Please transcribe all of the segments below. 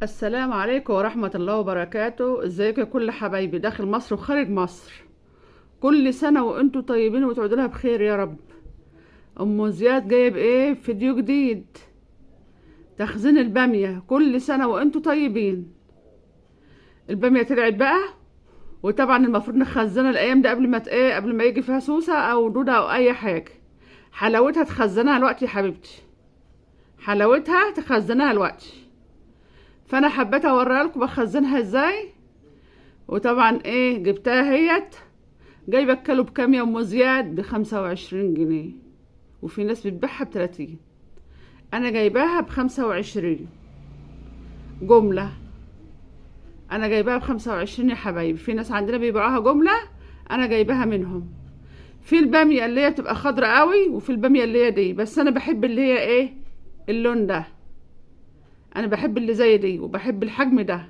السلام عليكم ورحمة الله وبركاته. ازيكم يا كل حبايبي داخل مصر وخارج مصر؟ كل سنة وانتم طيبين وتعودوا لها بخير يا رب. ام زياد جايب ايه؟ فيديو جديد، تخزين البامية. كل سنة وانتم طيبين. البامية طلعت بقى، وطبعا المفروض نخزنها الايام دي قبل ما ايه، قبل ما يجي فيها سوسة او دودة او اي حاجة. حلاوتها تخزنها الوقت يا حبيبتي، حلاوتها تخزنها الوقت. فانا حبيت اوريها لكم بخزنها ازاي. وطبعا ايه جبتها هيت، جايبه الكيلو بكام يا ام زياد؟ ب25 جنيه، وفي ناس بتبيعها ب30. انا جايباها ب25 جملة، انا جايباها ب25 يا حبايبي. في ناس عندنا بيبيعوها جملة، انا جايباها منهم. في الباميه اللي هي بتبقى خضرا قوي، وفي الباميه اللي هي دي، بس انا بحب اللي هي ايه اللون ده، انا بحب اللي زي دي، وبحب الحجم ده،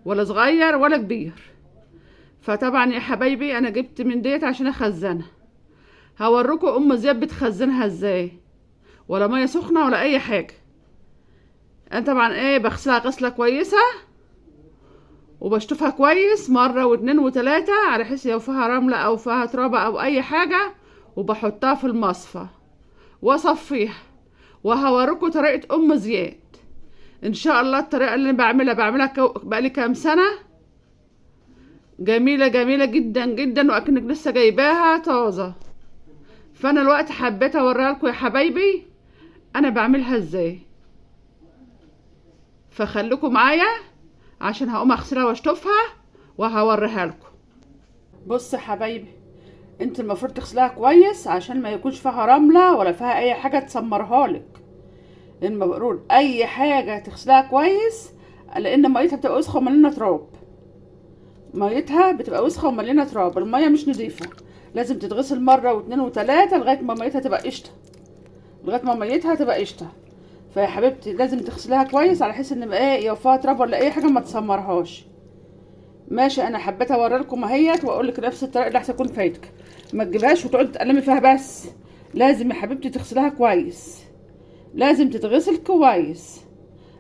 ولا صغير ولا كبير. فطبعا يا حبايبي انا جبت من ديت عشان اخزنها. هوريكم ام زياد بتخزنها ازاي، ولا مية سخنة ولا اي حاجة. انا طبعا ايه بغسلها غسله كويسة وبشطفها كويس مرة واتنين وتلاتة، على حيث لو فيها رملة او فيها ترابه او اي حاجة، وبحطها في المصفى واصفيها. وهوريكم طريقه ام زياد ان شاء الله. الطريقة اللي انا بعملها بقالي كام سنة، جميلة جميلة جدا جدا، واكنك لسه جايباها طازة. فانا الوقت حبيت اوريها لكم يا حبايبي انا بعملها ازاي، فخليكم معايا عشان هقوم اغسلها واشطفها وهوريها لكم. بص يا حبايبي، انت المفروض تغسلها كويس عشان ما يكونش فيها رملة ولا فيها اي حاجة تسمرها لك. المفروض اي حاجة تغسلها كويس، لان ميتها بتبقى وسخة ومليانة تراب. ميتها بتبقى وسخة ومليانة تراب، المية مش نظيفة، لازم تتغسل مرة واتنين وتلاتة لغاية ما ميتها تبقى قشطه، لغاية ما ميتها تبقى قشطه. فيا حبيبتي لازم تغسلها كويس على حيث ان ايه لو فيها تراب ولا اي حاجة ما تسمرهاش. ماشي، انا حبيت اوري لكم اهيت واقول لك نفس الطريقة اللي هتكون فايتك. ما تجيبهاش وتقعدي تقلمي فيها، بس لازم يا حبيبتي تغسلها كويس، لازم تتغسل كويس.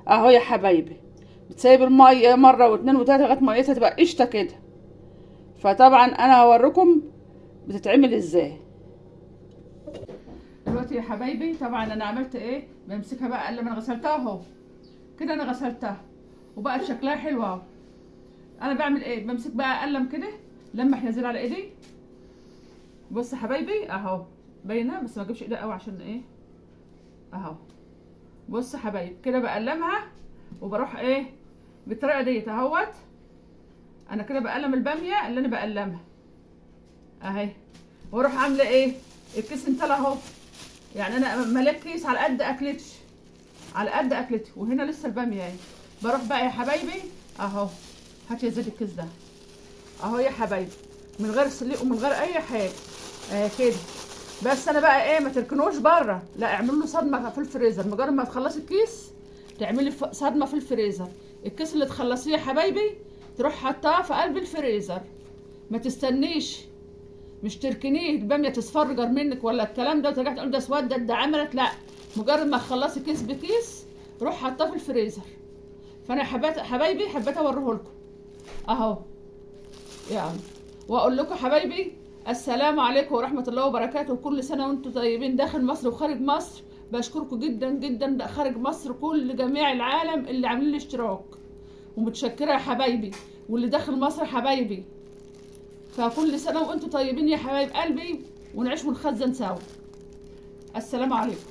اهو يا حبايبي بتسيب المية مرة واتنين وتلاتة لغاية ميتها تبقى قشطه كده. فطبعا انا هوريكم بتتعمل ازاي دلوقتي يا حبايبي. طبعا انا عملت ايه، بمسكها بقى لما انا غسلتها اهو كده، انا غسلتها وبقت شكلها حلو اهو. انا بعمل ايه، بمسك بقى قلم كده لما هنزل على ايدي. بص يا حبايبي اهو باينة، بس ما اجيبش ايدي قوي عشان ايه اهو. بص يا حبايبي كده بقلمها وبروح ايه بالطريقة ديت اهوت. انا كده بقلم الباميه اللي انا بقلمها اهي، واروح عامله ايه الكيس انتلى اهو. يعني انا مليت كيس على قد اكلتي، على قد اكلتي، وهنا لسه الباميه اهي. بروح بقى يا حبايبي اهو، هاتي يا زيد الكيس ده اهو يا حبايبي، من غير سليق ومن غير اي حاجة اهي كده. بس انا بقى ايه، ما تركنوش بره، لا اعملوا له صدمة في الفريزر. مجرد ما تخلصي الكيس تعملي صدمة في الفريزر. الكيس اللي تخلصيه يا حبايبي تروح حطاه في قلب الفريزر، ما تستنيش، مش تركنيه الباميه تصفرجر منك ولا الكلام ده وترجعي تقول ده اسودت ده عملت، لا مجرد ما تخلصي كيس بكيس روح حطاه في الفريزر. فانا حبيت حبايبي حبيت اوريه لكم اهو يعني، واقول لكم حبايبي السلام عليكم ورحمة الله وبركاته. كل سنة وانتم طيبين داخل مصر وخارج مصر. بشكركم جدا جدا خارج مصر، كل جميع العالم اللي عاملين لي اشتراك، ومتشكرة يا حبايبي، واللي داخل مصر حبايبي. فكل سنة وانتم طيبين يا حبايب قلبي، ونعيش ونخزن سوا. السلام عليكم.